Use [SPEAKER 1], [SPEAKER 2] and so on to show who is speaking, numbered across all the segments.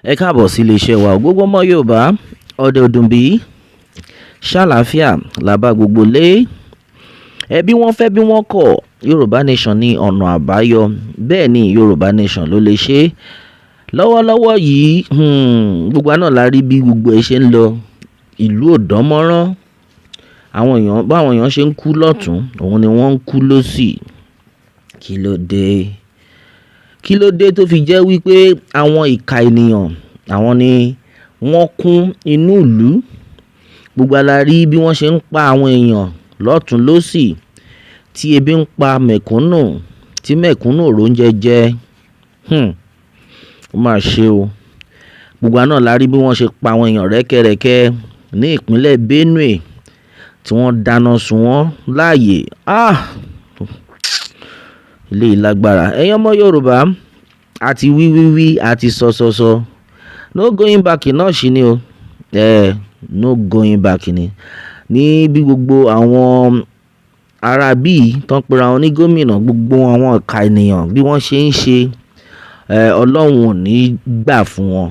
[SPEAKER 1] Ẹ káàbọ̀ sí iléeṣẹ́ wa. Gbogbo ọmọ Yorùbá, ọdẹ ọdún bí ṣàlàáfíà làbá gbogbo lé ẹbí wọn fẹ́ bí wọ́n kọ̀. Yorùbá Nation ní ọ̀nà àbáyọ. Bẹ́ẹ̀ ni, Yorùbá Nation ló lè ṣe é lọ́wọ́lọ́wọ́ yìí. Gbogbo àná la rí bí gbogbo ẹ ṣe ń lọ. Ìlú ò dán mọ́rán. Àwọn èèyàn, báwọn èèyàn ṣe ń kú lọ́tún, òun ni wọ́n ń kú lósì. Kí ló dé? Kí ló dé tó fi jẹ́ wípé àwọn ìka ènìyàn, àwọn ni wọ́n kún inú ìlú? Gbogbo wa la rí bí wọ́n ṣe ń pa àwọn èèyàn lọ́tún lósì, tí ebi ń pa mẹ̀kúnnù, tí mẹ̀kúnnù ò róúnjẹ jẹ. Ó mà ṣe o. Gbogbo wa náà la rí bí wọ́n ṣe pa àwọn èèyàn rẹ́kẹrẹ́kẹ́ ní ìpínlẹ̀ Benue, tí wọ́n dáná sun wọ́n láàyè. Ah! Eléyìí lágbára. Ẹ̀yin ọmọ Yorùbá, àti wí wí wí, àti sọ sọ sọ. No going back náà ṣì ni o. No going back ni. Ní bí gbogbo àwọn ará bí tó ń pera wọn ní gómìnà, gbogbo àwọn ìka ènìyàn, bí wọ́n ṣe ń ṣe, Ọlọ́run ò ní gbà fún wọn.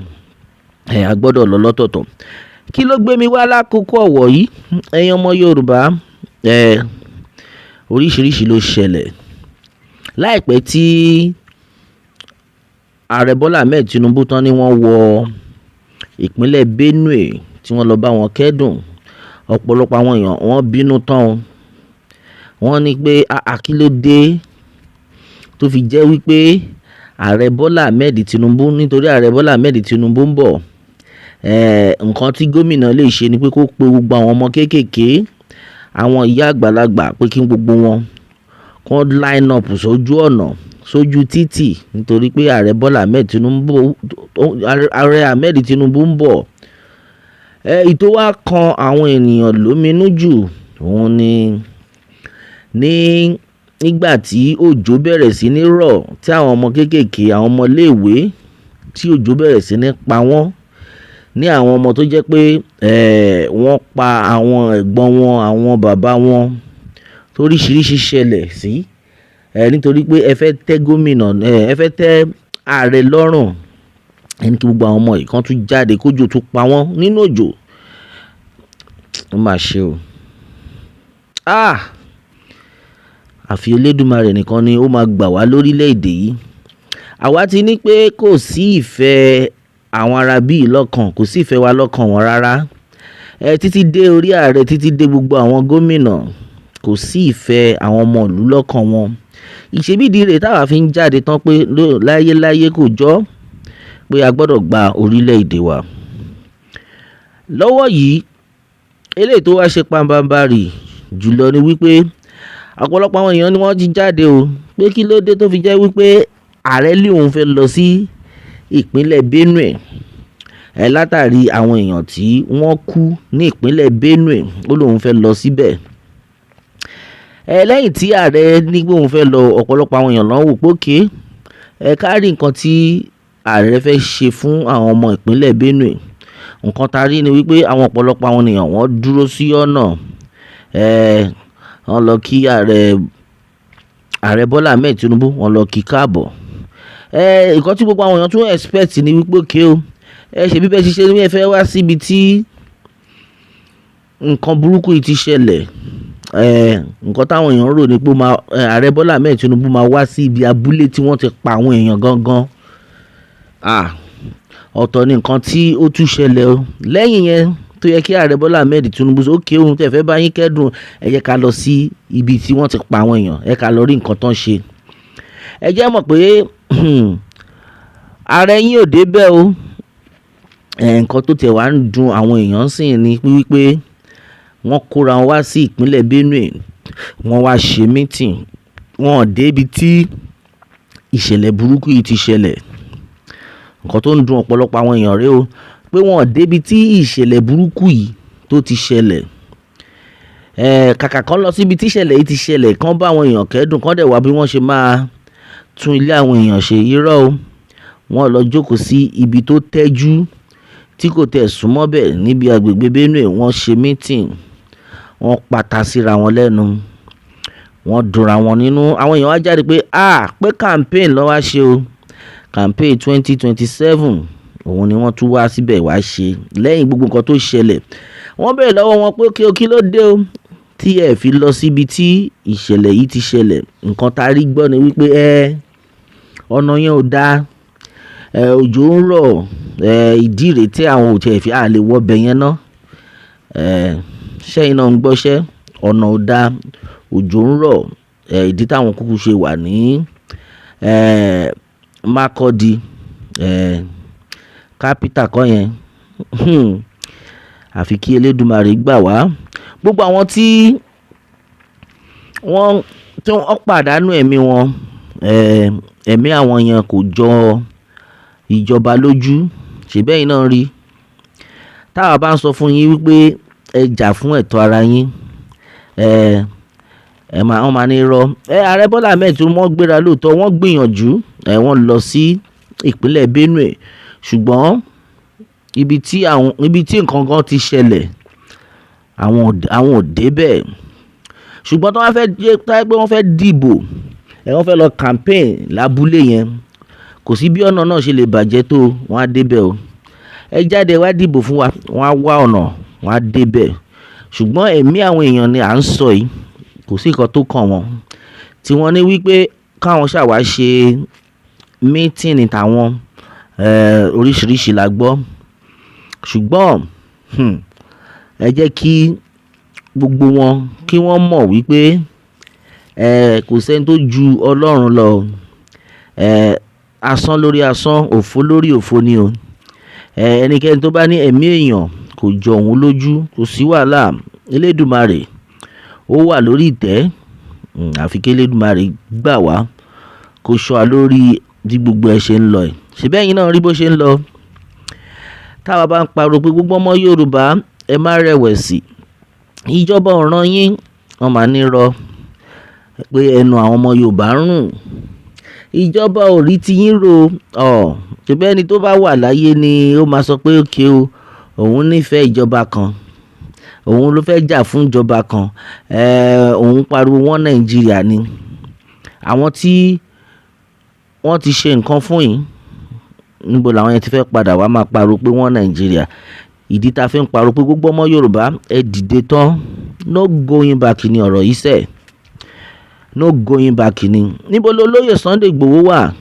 [SPEAKER 1] A gbọdọ̀ lọ lọ́tọ̀ọ̀tọ̀. Kí ló gbé mi wá lákòókò ọ̀wọ̀ yìí? Ẹ̀yin ọmọ Yorùbá, oríṣìíríṣìí ló ṣẹlẹ̀. Láìpẹ́ tí Ààrẹ Bọ́lá Ahmed Tinubu tán ní wọ́n wọ ìpínlẹ̀ Benue tí wọ́n lọ bá wọn kẹ́dùn. Ọ̀pọ̀lọpọ̀ àwọn èèyàn, wọ́n bínú tán o. Wọ́n ní pé, "Àá, kí ló dé tó fi jẹ́ wípé Ààrẹ Bọ́lá Ahmed Tinubu, nítorí Ààrẹ Bọ́lá Ahmed Tinubu ń bọ̀, nǹkan tí gómìnà lè ṣe ni pé kó pe gbogbo àwọn ọmọ kéékèèké, àwọn ìyá àgbàlagbà, pé kí gbogbo wọn kó line up sójú ọ̀nà, sójú títì, nítorí pé Ààrẹ Bọ́lá Ahmed Tinubu, Ààrẹ Ahmed Tinubu ń bọ̀." Èyí tó wá kan àwọn ènìyàn lóminú jù, òun ni ní nígbà tí òjò bẹ̀rẹ̀ sí ní rọ̀, tí àwọn ọmọ kéékèèké, àwọn ọmọ ilé ìwé, tí òjò bẹ̀rẹ̀ sí ní pa wọ́n, ní àwọn ọmọ tó jẹ́ pé wọ́n pa àwọn ẹ̀gbọ́n wọn, àwọn bàbá wọn, toríṣiríṣi ṣẹlẹ̀ sí, nítorí pé ẹ fẹ́ tẹ́ gómìnà, ẹ fẹ́ tẹ́ ààrẹ lọ́rùn, ẹ ní kí gbogbo àwọn ọmọ yìí kan tún jáde kójò tún pa wọ́n nínú òjò. Ó mà ṣe o. Ah! Àfi Elédùmarè nìkan ni ó máa gbà wá lórílẹ̀ èdè yìí. Àwa ti ní pé kò sí ìfẹ́ àwọn ará bí lọ́kàn, kò sí ìfẹ́ wa lọ́kàn wọn rárá. Títí dé orí ààrẹ, títí dé gbogbo àwọn gómìnà, kò sí ìfẹ́ àwọn ọmọ ìlú lọ́kàn wọn. Ìṣebídìí rẹ̀ táwa fi ń jáde tán pé láyé láyé kò jọ́ pé a gbọdọ̀ gba orílẹ̀ èdè wa. Lọ́wọ́ yìí, eléyìí tó wá ṣe pabambarì jùlọ ni wípé ọ̀pọ̀lọpọ̀ àwọn èèyàn ni wọ́n ti jáde o, pé kí ló dé tó fi jẹ́ wípé ààrẹ lé òun fẹ́ lọ sí ìpínlẹ̀ Benue, látàrí àwọn èèyàn tí wọ́n kú ní ìpínlẹ̀ Benue, ó lóun fẹ́ lọ síbẹ̀. Lẹ́yìn tí ààrẹ ní pé òun fẹ́ lọ, ọ̀pọ̀lọpọ̀ àwọn èèyàn ló ń wò pé okay, ká rí nǹkan tí ààrẹ fẹ́ ṣe fún àwọn ọmọ ìpínlẹ̀ Benue. Nǹkan tá rí ni wípé àwọn ọ̀pọ̀lọpọ̀ àwọn ènìyàn, wọ́n dúró sí ọ̀nà, wọ́n lọ kí ààrẹ, Ààrẹ Bọ́lá Ahmed Tinubu, wọ́n lọ kí káàbọ̀. Nǹkan tí gbogbo àwọn èèyàn tún expect ni wípé okay o, ẹ ṣe bí bẹ́ẹ̀ ṣe ṣe ní ẹ fẹ́ wá síbi tí nǹkan burúkú yìí ti ṣẹlẹ̀. Nǹkan táwọn èèyàn rò ní pé ó máa, Ààrẹ Bọ́lá Ahmed Tinubu máa wá sí ibi abúlé tí wọ́n ti pa àwọn èèyàn gangan. Ah! Ọ̀tọ̀ ni nǹkan tí ó tún ṣẹlẹ̀ o. Lẹ́yìn yẹn, tó yẹ kí Ààrẹ Bọ́lá Ahmed Tinubu sọ okay, òun tí ẹ fẹ́ bá yín kẹ́dùn, ẹ jẹ́ ká lọ sí ibi tí wọ́n ti pa àwọn èèyàn, ẹ ká lọ rí nǹkan tó ń ṣe. Ẹ jẹ́ mọ̀ pé ààrẹ yín ò dé bẹ́ẹ̀ o. Nǹkan tó tiẹ̀ wá ń dùn àwọn èèyàn sì ni wípé wọ́n kóra wọn wá sí ìpínlẹ̀ Benue, wọ́n wá ṣe meeting, wọ́n ò dé ibi tí ìṣẹ̀lẹ̀ burúkú yìí ti ṣẹlẹ̀. Nǹkan tó ń dùn ọ̀pọ̀lọpọ̀ àwọn èèyàn rè o, pé wọ́n ò dé ibi tí ìṣẹ̀lẹ̀ burúkú yìí tó ti ṣẹlẹ̀. Kàkà kan lọ síbi tí ìṣẹ̀lẹ̀ yìí ti ṣẹlẹ̀, kán bá àwọn èèyàn kẹ́dùn, kán dẹ̀ wá bí wọ́n ṣe máa tún ilé àwọn èèyàn ṣe. Irọ́ o. Wọ́n lọ jókòó sí ibi tó tẹ́jú, tí kò tẹ̀ súnmọ́ bẹ́ẹ̀ níbi agbègbè Benue, wọ́n ṣe meeting, wọ́n pata síra wọn lẹ́nu, wọ́n dunra wọn nínú. Àwọn èèyàn wá jáde pé, ah, pé campaign ló wá ṣe o, campaign 2027. Òun ni wọ́n tún wá síbẹ̀ wá ṣe lẹ́yìn gbogbo nǹkan tó ṣẹlẹ̀. Wọ́n béèrè lọ́wọ́ wọn pé kí o kí ló dé o tí ẹ fi lọ síbi tí ìṣẹ̀lẹ̀ yìí ti ṣẹlẹ̀. Nǹkan tá a rí gbọ́ ni wípé ọ̀nà yẹn ò dáa, òjò ń rọ̀, ìdí rèé tí àwọn ò tiẹ̀ fi à lè wọ ibẹ̀ yẹn ná. Ṣẹ́yìn náà ń gbọ́ṣẹ́, ọ̀nà ò dáa, òjò ń rọ̀, ìdí táwọn kúkú ṣe wà ní Makurdi, capital kọ́ yẹn. Àfi kí Elédùmarè gbà wá. Gbogbo àwọn tí wọ́n pàdánù ẹ̀mí wọn, ẹ̀mí àwọn yẹn kò jọ ìjọba lójú. Ṣèbí ẹ̀yin náà rí. Táwa bá ń sọ fún yín wípé ẹ jà fún ẹ̀tọ́ ara yín, ẹ máa, wọ́n máa ní irọ́. Ààrẹ Bọ́lá Ahmed Tinubu wọ́n gbéra lóòótọ́, wọ́n gbìyànjú, wọ́n lọ sí ìpínlẹ̀ Benue, ṣùgbọ́n ibi tí nǹkan kan ti ṣẹlẹ̀, àwọn ò dé bẹ́ẹ̀. Ṣùgbọ́n tí wọ́n fẹ́ jẹ́, tó bá jẹ́ pé wọ́n fẹ́ dìbò, wọ́n fẹ́ lọ campaign lábúlé yẹn, kò sí bí ọ̀nà náà ṣe lè bàjẹ́ tó, wọ́n á dé bẹ́ẹ̀ o. Ẹ jáde wá dìbò fún wa, wọ́n á wá ọ̀nà, wọ́n á dé bẹ́ẹ̀. Ṣùgbọ́n ẹ̀mí àwọn èèyàn ni à ń sọ yìí, kò sí nǹkan tó kàn wọ́n. Tí wọ́n ní wípé káwọn ṣà wá ṣe meeting tàwọn, oríṣìíríṣìí la gbọ́. Ṣùgbọ́n, ẹ jẹ́ kí gbogbo wọn kí wọ́n mọ̀ wípé kò sí ẹni tó ju Ọlọ́run lọ. Asán lórí asán, òfo lórí òfo ni o. Ẹnikẹ́ni tó bá ní ẹ̀mí èèyàn kò jọ òun lójú, kò sí wàhálà. Elédùmarè ó wà lórí ìtẹ́. Àfi kí Elédùmarè gbà wá, kó ṣọ́ wa lórí bí gbogbo ẹ ṣe ń lọ yìí. Ṣèbí ẹ̀yin náà rí bó ṣe ń lọ. Táwa bá ń pariwo pé gbogbo ọmọ Yorùbá, ẹ má rẹ̀wẹ̀sì. Ìjọba ò rán yín, wọ́n máa ní irọ́ pé ẹnu àwọn ọmọ Yorùbá ń rùn. Ìjọba ò rí ti yín ro. Ọ̀, ṣèbí ẹni tó bá wà láyé ni ó máa sọ pé okay o, òun nífẹ̀ẹ́ ìjọba kan, òun ló fẹ́ jà fún ìjọba kan, òun pariwo wọ́n Nàìjíríà ni. Àwọn tí wọ́n ti ṣe nǹkan fún yín, níbo làwọn yẹn ti fẹ́ padà wá máa pariwo pé wọ́n Nàìjíríà? Ìdí tá a fi ń pariwo pé gbogbo ọmọ Yorùbá, ẹ dìde tán, no going back ni ọ̀rọ̀ yìí sẹ̀. No going back ni. Níbo lo olóyè Sunday Igboho wà?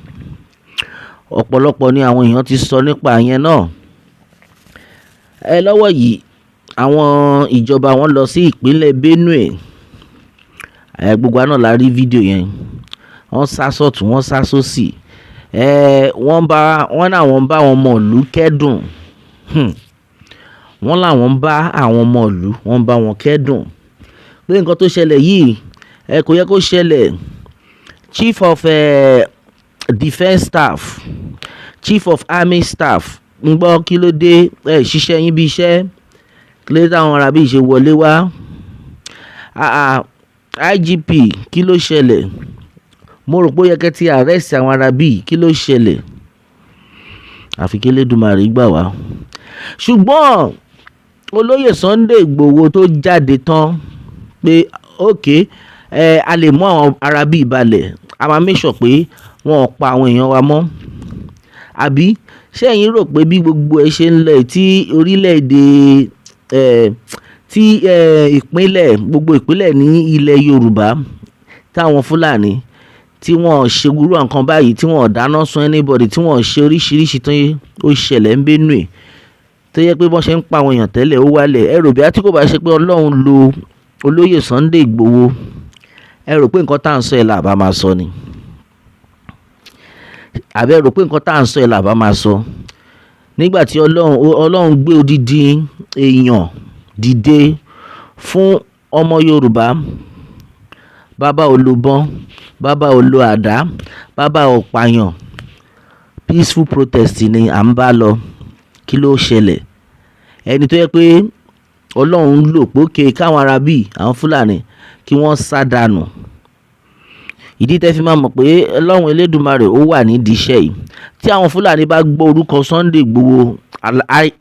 [SPEAKER 1] Ọ̀pọ̀lọpọ̀ ni àwọn èèyàn ti sọ nípa ìyẹn náà. Lọ́wọ́ yìí, àwọn ìjọba wọn lọ sí ìpínlẹ̀ Benue. Gbogbo wa náà la rí fídíò yẹn. Wọ́n sá sọ́tùn, wọ́n sá sósì. Wọ́n ní àwọn ń bá àwọn ọmọ ìlú kẹ́dùn. Wọ́n làwọn ń bá àwọn ọmọ ìlú, wọ́n ń bá wọn kẹ́dùn. Pé nǹkan tó ṣẹlẹ̀ yìí, kò yẹ kó ṣẹlẹ̀. Chief of Defence Staff, Chief of Army Staff, ń gbọ́ kí ló dé, ẹ ṣiṣẹ́ yín bí iṣẹ́. Kí ló dé táwọn ará bí ṣe wọlé wá? Ah, ah, IGP, kí ló ṣẹlẹ̀? Mo rò pé ó yẹ kí ẹ ti arrest àwọn ará bí, kí ló ṣẹlẹ̀? Àfi kí Elédùmarè gbà wá. Ṣùgbọ́n olóyè Sunday Igboho tó jáde tán pé okay, a lè mú àwọn ará bí balẹ̀, a máa make sure pé wọn ò pa àwọn èèyàn wa mọ́. Àbí ṣé ẹ̀yin rò pé bí gbogbo ẹ ṣe ń lọ tí orílẹ̀-èdè, tí ìpínlẹ̀, gbogbo ìpínlẹ̀ ní ilẹ̀ Yorùbá táwọn Fúlàní tí wọ́n ṣe irú nǹkan báyìí, tí wọ́n dáná sun anybody, tí wọ́n ṣe oríṣìíríṣìí tí ó ṣẹlẹ̀ ń Benue, tó jẹ́ pé bí wọ́n ṣe ń pa àwọn èèyàn tẹ́lẹ̀ ó wálẹ̀. Ẹ rò bí tí kò bá ṣe pé Ọlọ́run lo olóyè Sunday Igboho, ẹ rò pé nǹkan tá à ń sọ ẹ̀ là bá máa sọ ni. Àbí ẹ rò pé nǹkan tá à ń sọ ẹ̀ là bá máa sọ? Nígbà tí Ọlọ́run gbé odidi èèyàn dìde fún ọmọ Yorùbá, bàbá ò lo ìbọn, bàbá ò lo àdá, bàbá ò pààyàn. Peaceful protest ni à ń bá lọ. Kí ló ṣẹlẹ̀? Ẹni tó jẹ́ pé Ọlọ́run lò pé okay káwọn ará bí àwọn Fúlàní kí wọ́n sá dànù. Ìdí tẹ́ fi máa mọ̀ pé Ọlọ́run Elédùmarè ó wà nídìí iṣẹ́ yìí. Tí àwọn Fúlàní bá gbọ́ orúkọ Sunday Igboho,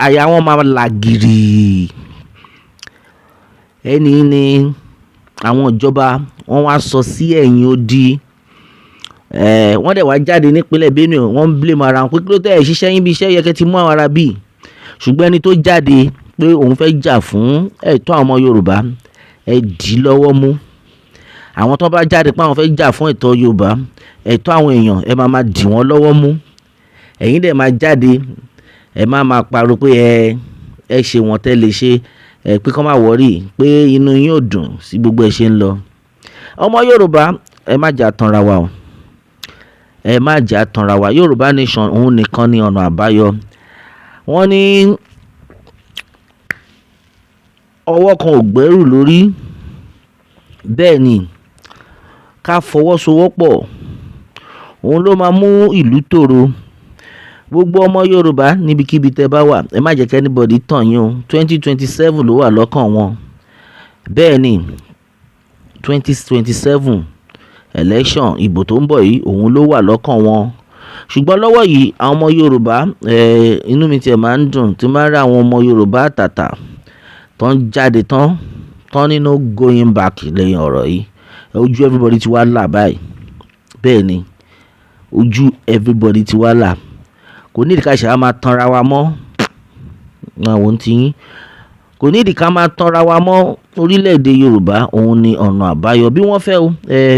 [SPEAKER 1] àyà wọn máa là gìrì. Ẹni ní àwọn ìjọba wọ́n wá sọ sí ẹ̀yìn odi. Wọ́n dẹ̀ wá jáde nípínlẹ̀ Benue, wọ́n ń blame ara wọn pé kí ló tẹ̀ ẹ̀ ṣiṣẹ́ yín bí iṣẹ́ yẹ kẹ́ ti mú àwọn ará bíi. Ṣùgbọ́n ẹni tó jáde pé òun fẹ́ jà fún ẹ̀tọ́ àwọn ọmọ Yorùbá, ẹ dì í lọ́wọ́ mú. Àwọn tó bá jáde pé àwọn fẹ́ jà fún ẹ̀tọ́ Yorùbá, ẹ̀tọ́ àwọn èèyàn, ẹ máa máa dì wọ́n lọ́wọ́ mú. Ẹ̀yin dẹ̀ máa jáde, ẹ máa máa pariwo pé ẹ ṣe wọ́n tẹ́ lè ṣe ẹ, pé kọ́ máa worry, pé inú yín ò dùn sí gbogbo ẹ ṣe ń lọ. Ọmọ Yorùbá, ẹ má jà tanra wa o, ẹ má jà tanra wa. Yorùbá Nation, òun nìkan ni ọ̀nà àbáyọ. Wọ́n ní ọwọ́ kan ò gbẹ́rù lórí. Bẹ́ẹ̀ ni, ká fọwọ́sowọ́pọ̀, òun ló máa mú ìlú tòrò. Gbogbo ọmọ Yorùbá níbikíbi tẹ́ bá wà, ẹ má jẹ́ kí anybody tàn yín o. 2027 ló wà lọ́kàn wọn. Bẹ́ẹ̀ ni, 2027 election, ìbò tó ń bọ̀ yìí, òun ló wà lọ́kàn wọn. Ṣùgbọ́n lọ́wọ́ yìí, àwọn ọmọ Yorùbá, inú mi tiẹ̀ máa ń dùn tí máa ń rí àwọn ọmọ Yorùbá àtàtà tó ń jáde tán tán nínú going back lẹ́yìn ọ̀rọ̀ yìí. Ojú everybody ti wá là báyìí. Bẹ́ẹ̀ ni, ojú everybody ti wá là. Kò ní ìdí ká ṣe á máa tanra wa mọ́. Àwọn tí yín kò ní ìdí ká máa tanra wa mọ́. Orílẹ̀-èdè Yorùbá, òun ni ọ̀nà àbáyọ. Bí wọ́n fẹ́ o,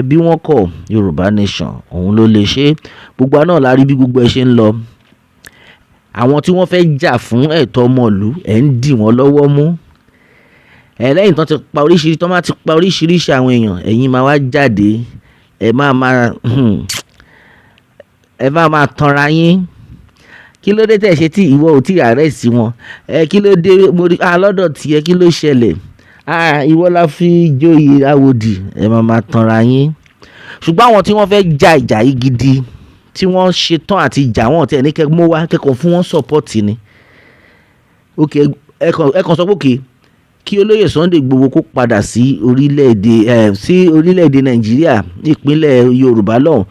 [SPEAKER 1] bí wọ́n kọ̀, Yorùbá Nation, òun ló lè ṣe. Gbogbo àná la rí bí gbogbo ẹ ṣe ń lọ. Àwọn tí wọ́n fẹ́ jà fún ẹ̀tọ́ ọmọlú, ẹ̀ ń dì wọ́n lọ́wọ́ mú. Ẹ lẹ́yìn tán ti pa oríṣiríṣi, tán máa ti pa oríṣiríṣi àwọn èèyàn, ẹ̀yin máa wá jáde, ẹ máa máa tanra yín. Kí ló dé tẹ̀ ṣe tí ìwọ ò tí arrest wọn? Ẹ kí ló dé? Mo rí ah lọ́dọ̀ tiẹ̀, kí ló ṣẹlẹ̀? Ah, ìwọ la fi joyè àwòdì. Ẹ máa máa tanra yín. Ṣùgbọ́n àwọn tí wọ́n fẹ́ ja ìjà yìí gidi, tí wọ́n ṣetán àti jà, wọ́n tẹ̀ ní kẹ́ mú wá kẹ́kọ̀ọ́ fún wọn support ni. Ok, ẹ kàn sọ pé okay, kí olóyè Sunday Igboho kó padà sí orílẹ̀-èdè Nàìjíríà, ìpínlẹ̀ Yorùbá lọ́hùn,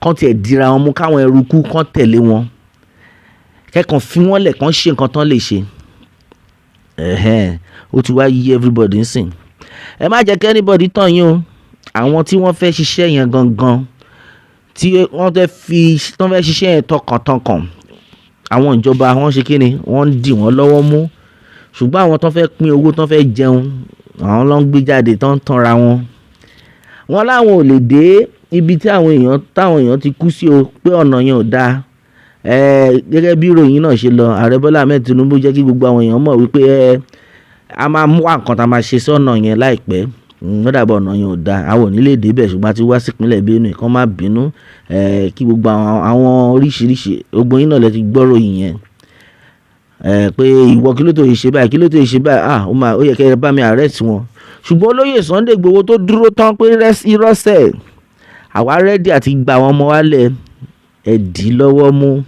[SPEAKER 1] kán tiẹ̀ dira wọn mú, káwọn eruku kán tẹ̀lé wọn, kẹ́kàn fi wọ́n lẹ̀, kán ṣe nǹkan tán lè ṣe. Ẹ̀hẹ́n, ó ti wá yí everybody ń sìn. Ẹ má jẹ́ kí anybody tàn yín o. Àwọn tí wọ́n fẹ́ ṣiṣẹ́ yẹn gangan, tí wọ́n fẹ́ fi tán fẹ́ ṣiṣẹ́ yẹn tọkàntọkàn, àwọn ìjọba wọ́n ṣe kí ni, wọ́n ń dì wọ́n lọ́wọ́ mú. Ṣùgbọ́n àwọn tó fẹ́ pín owó, tó fẹ́ jẹun, àwọn ló ń gbé jáde tó ń tanra wọn. Wọ́n láwọn ò lè dé ibi tí àwọn èèyàn táwọn èèyàn ti kú sí o, pé ọ̀nà yẹn ò dáa. Gẹ́gẹ́ bí ìròyìn náà ṣe lọ, Ààrẹ Bọ́lá Ahmed Tinubu jẹ́ kí gbogbo àwọn èèyàn mọ̀ wípé a máa mú nǹkan tá a máa ṣe sọ́nà yẹn láìpẹ́. Ó dàbọ̀ ọ̀nà yẹn ò dáa, àwọn ò ní lè dé bẹ̀, ṣùgbọ́n a ti wá sípínlẹ̀ Benue, kán má bínú. Kí gbogbo àwọn oríṣiríṣi gbogbo yín náà lẹ ti gbọ́ ròyìn yẹn pé ìwọ, kí ló tó ṣe báyìí, kí ló tó ṣe báyìí? Ah, ó máa ó yẹ kẹ́ ẹ bá mi arrest wọn. Ṣùgbọ́n olóyè Sunday Igboho tó dúró tán pé irọ́sẹ̀, àwa ready àti gba àwọn ọmọ wa lẹ̀, ẹ̀ dì í lọ́wọ́ mú.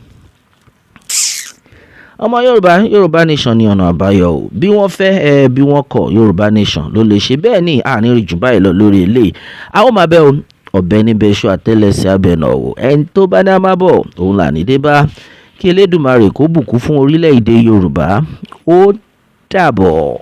[SPEAKER 1] Ọmọ Yorùbá, Yorùbá Nation ní ọ̀nà àbáyọ o. Bí wọ́n fẹ́ ẹ, bí wọ́n kọ̀, Yorùbá Nation ló lè ṣe. Bẹ́ẹ̀ ni, àní rí jù báyìí lọ lórí eléyìí. A ó máa bẹ́ o, ọ̀bẹ níbẹ̀ iṣu àtẹ́lẹsẹ̀ abẹnà o. Ẹni tó bá ní a máa bọ̀, òun là ní dé bá. Kí Elédùmarè kó bùkún fún orílẹ̀-èdè Yorùbá. Ó dàbọ̀.